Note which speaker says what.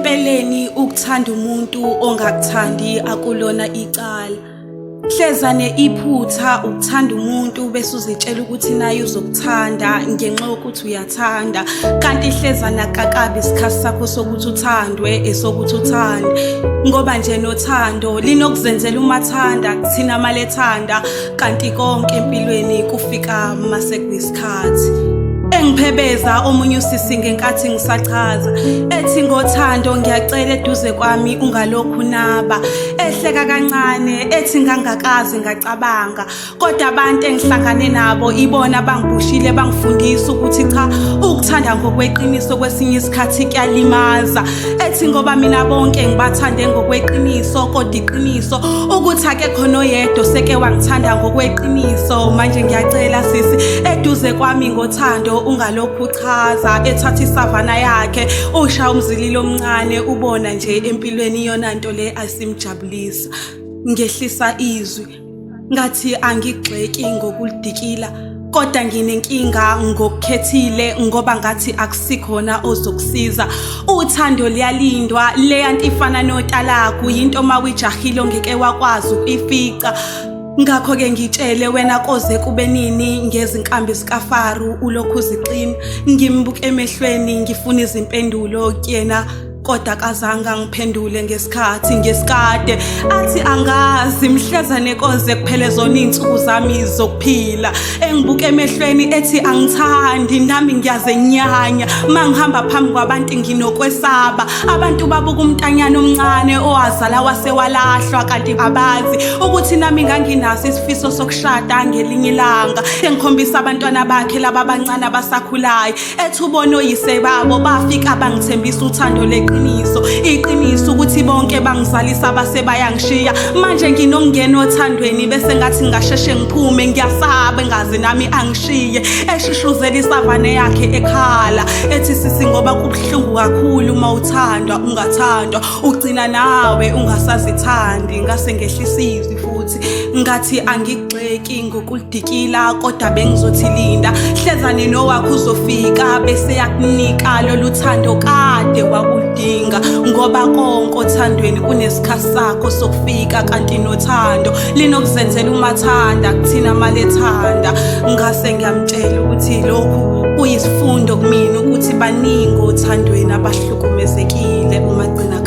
Speaker 1: Empeleni ukuthanda umuntu ongakuthandi akulona icala. Hlezane iphutha ukuthanda umuntu bese uzitshela ukuthi naye uzokuthanda ngenxa yokuthi uyathanda kanti hlezana kakabi isikhathi sakho sokuthi uthandwe esokuthi uthande ngoba nje nothando linokuzenzela umathanda kuthina malethanda kanti konke empilweni kufika mase kuyisikhathi. Engiphebeza omunye usisi ngenkathi ngisachaza ethi ngothando ngiyacela eduze kwami ungalokhu naba ehleka kancane ethi ngangakaze ngacabanga kodwa abantu engihlangane nabo ibona bangibhushile bangifundisa ukuthi cha ukuthanda ngokweqiniso kwesinye isikhathi kuyalimaza ethi ngoba mina bonke ngibathande ngokweqiniso kodwa iqiniso ukuthi akekho noyedwa oseke wangithanda ngokweqiniso manje ngiyacela sisi eduze kwami ngothando ungalokhu uchaza ethatha isavana yakhe usha umzililo omncane ubona nje empilweni iyona nto le asimjabulisa ngehlisa izwi Ngathi angigxeki ngokulidikila kodwa nginenkinga ngokukhethile ngoba ngathi akusikhona ozokusiza. Uthando liyalindwa, leya nto ifana notalagu, yinto uma uyijahile ongeke wakwazi ukuyifica. Ngakho-ke ngitshele wena koze kube nini ngezinkambi zikaFaro ulokhu uzixina. Ngimbuke emehlweni ngifuna izimpendulo kuyena kodwa akazange angiphendule ngesikhathi ngesikade athi angazi mhlezane koze kuphele zona iy'nsuku zami zokuphila engibuka emehlweni ethi angithandi nami ngiyazenyanya uma ngihamba phambi kwabantu nginokwesaba abantu babuka umntanyana omncane owazala wasewalahlwa kanti abazi ukuthi nami nganginaso isifiso sokushada ngelinye ilanga engikhombisa abantwana bakhe laba abancane abasakhulayo ethi ubona oyise babo bafika bangithembisa uthando leqiniso iqiniso ukuthi bonke bangizalisa base bayangishiya manje nginokungena othandweni bese ngathi ngingasheshe ngiphume ngiyasaba engazi nami angishiye eshushuzela isavane yakhe ekhala ethi sisi ngoba kubuhlungu kakhulu uma uthandwa ungathandwa ugcina nawe ungasazithandi ngase ngehlisa izwi futhi ngathi angigxeki ngokulidikila kodwa bengizothi linda hlezane nowakho uzofika bese yakunika lolu thando kade wakuludinga ngoba konke othandweni kunesikhathi sakho sokufika kanti nothando linokuzenzela umathanda kuthina malethanda ngase ngiyamtshela ukuthi lokhu kuyisifundo kumina ukuthi baningi othandweni abahlukumezekile uma gcina.